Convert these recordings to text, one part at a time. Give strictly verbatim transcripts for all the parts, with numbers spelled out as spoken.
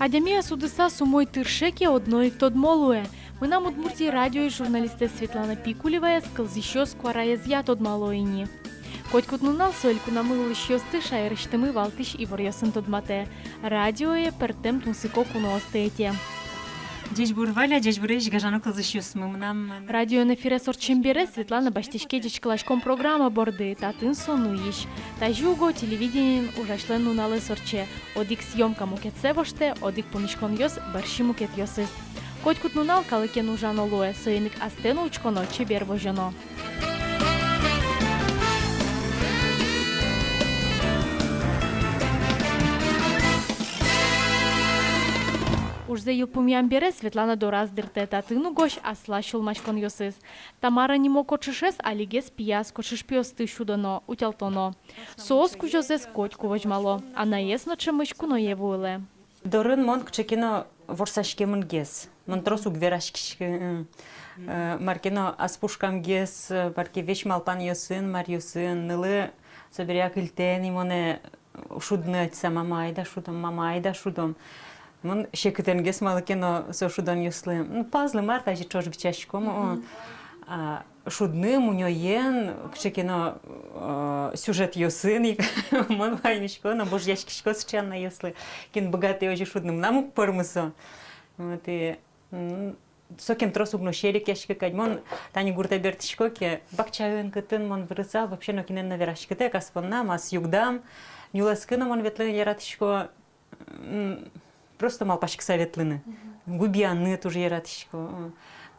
Адямиос удысаз умой тырше ке, одно ик тодмо луэ. «Мынам Удмуртие» радиоысь журналистэз Светлана Пикулеваез кылзӥсьёс куараезъя тодмало ини. Котькуд нунал со элькунамы улӥсьёсты шаерысьтымы валтӥсь иворъёсын тодматэ, радиое пӧртэм тунсыко куноосты ӧте. Ӟечбур, Валя, ӟечбуресь, гажано кылзӥсьёсмы. Мынам радиоын эфирез ортчем бере Светлана басьтӥське «Ӟечкыласьком» программа борды, татын со нуись. Тазьы уго телевидениын ужасьлэн нуналыз ортче. Одӥг съёмка мукетсэ воштэ, одӥг пумиськонъёс бӧрсьы мукетъёсыз. Котькуд нунал калыкен ужано луэ, соин ик астэ но учконо, чебер возёно. Ужзэ йылпумъям бере Светлана дораз дыртэ, татын угось аслаз сюлмаськонъёсыз. Тамара нимо кочышез алигес пияз кочышпиосты сюдоно, утялтоно. Соос кузёзэс котьку возьмало, анаез но ӵемысь куное вуылэ. Дорын мон кыӵе ке но ворсаськемынгес. Мон трос уг вераськиськы, ы, ы, мар ке но ас пушкамгес, ы, мар ке весь малпанъёсын, маръёсын, нылы собере акыльтэ ни монэ шудыны ӧтьыса: «Мама, айда шудом, мама, айда шудом». Мон секытэнгес малы ке но со шудонъёслы. Ну, пазлы мар, тазьы ӵош бичаськом, о. А шудыны мунёен, кыӵе ке но, э, сюжетъёсын ик мон ваньмисько но божъяськисько сыӵе анайёслы, кин быгатэ озьы шудыны, мынам уг пӧрмы со. Вот и, м, сокем трос уг но серекъяськы кадь. Мон тани гуртэ бертӥсько ке, бакчаын, кытын мон вырысал, вообще нокинэн но вераськытэк, ас поннам, ас югдам. Нюлэскы но мон ветлыны яратӥсько, м, просто малпаськыса ветлыны. Мгм. Губияны туж яратӥсько.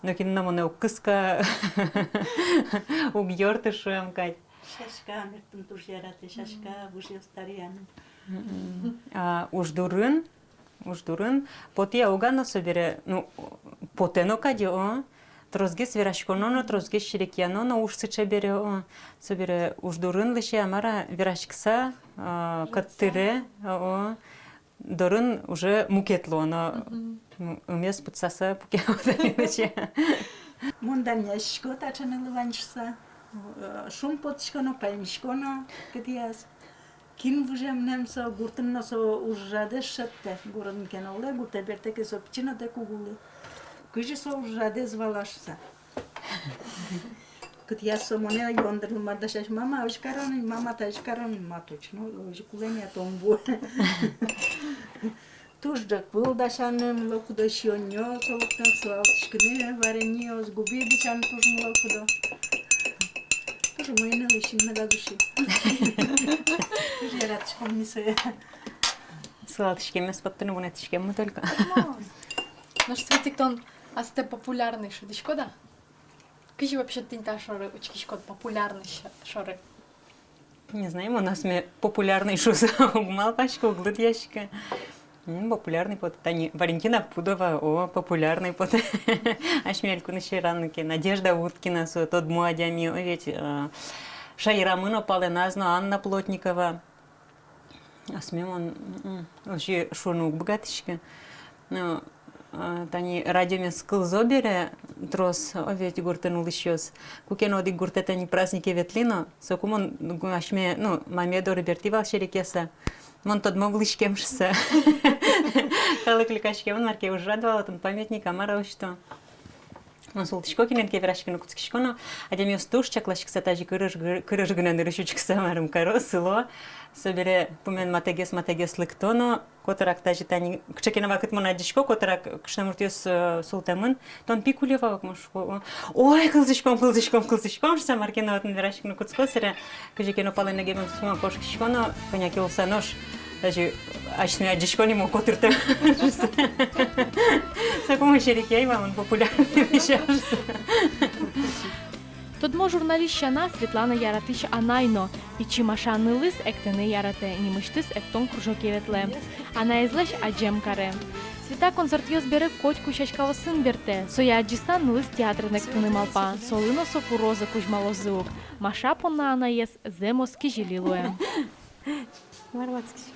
Нокин но монэ уг кыска, уг ёрты, шуэм кадь. Сяська, мертын туж яратэ сяська, мгм, выжъёс таръяны. Мгм. А уж дурын, уж дурын потэ-а, уг-а но, собере, ну, потэ но кадь, о. Тросгес вераськоно но, тросгес серекъяно но уж сыӵе бере, о. Собере уж дурын лэся, мар-а, вераськыса, а, кӧт тыре, о, о. Дорын уже мукет луоно. Мгм. М-, ымез пытсаса пуке. Мон данъяськисько таӵе нылы вань шуыса. Э, шумпотӥсько но, паймисько но, кытӥяз. Кин выжы мынэм со, гуртын но со ужрадэз шедьтэ. Городын ке но улэ, гуртэ бертэ ке, со пичи но тэк уг улы. Кызьы со ужрадэз вала шуыса. Кытӥяз со монэ юон дырлы мар дасясь: «Мама, озьы кароно ни, мама, тазьы кароно ни». «Ма, точно, озьы кулэ ни, а то ум вуэ». Туж ӝӧк выл дасяны, мыло-кыдо сиёнъёс, олокъёс, сылалтӥськыны, вареньеос, губи бичаны туж мыло-кыдо. Туж умой нылысь, инмедаз уси. Туж яратӥськом ми сое. Сылалтӥськеммес поттыны вунэтӥськеммы только. Нош, Светик, тон астэ популярный шӧдӥськод-а? Кызьы вообще тӥнь та шоры учкиськод, популярность шоры? Не знаю, мон асме популярный шуыса уг малпаськы, уг лыдъяськы. М, популярный потэ, тани Валентина Пудова, о, популярный потэ. Асьме элькунысь вераны ке, Надежда Уткина, со тодмо адями, о, ведь, э, шаерамы но, палэназ но, Анна Плотникова. Асме мон, м-м, озьы шуыны уг быгатӥськы. Но, а, тани радиомес кылзо бере трос, о, ведь гуртын улӥсьёс. Куке но одӥг гуртэ тани празднике ветлӥ но, соку мон гу-, асьме, ну, маме доры бертӥ вал серекъяса. Мон тодмо вылӥськем шуыса. Калык люкаськемын, мар ке ужрад вал отын, памятник-а, мар-а усьто. Мон султӥсько, кинэн ке вераськыны кутскисько но, адямиос туж чакласькыса тазьы кырыж-, кырыж гинэ нырысь учкыса, марым каро, сыло. Собере пумен матэгес-матэгес лыкто но, котырак тазьы тани, кыӵе ке но вакыт мон адӟисько, котырак кышномуртъёс, э, султэмын: «Тон Пикулева ук?» — мон шуисько. «Ой, кылзӥськом, кылзӥськом, кылзӥськом», — шуса, мар ке но отын вераськыны кутско, собере кызьы ке но палэнэгес мон сюлмам кошкисько но, кӧня ке улса нош тазьы асьме адӟисько ни, мон котыртэм. Соку мон серекъяй вал, мон популярный лэся шуса. Тодмо журналист сяна Светлана яратӥсь анай но. Пичи Маша нылыз эктыны яратэ, нимысьтыз эктон кружоке ветлэ. Анаезлэсь адӟем каре. Света концертъёс бере котьку сяськаосын бертэ. Сое адӟыса, нылыз театрын эктыны малпа. Солы но со курозэ кузьмалозы ук. Маша понна анаез зэмос кизили луэ. Мар ватскиськом?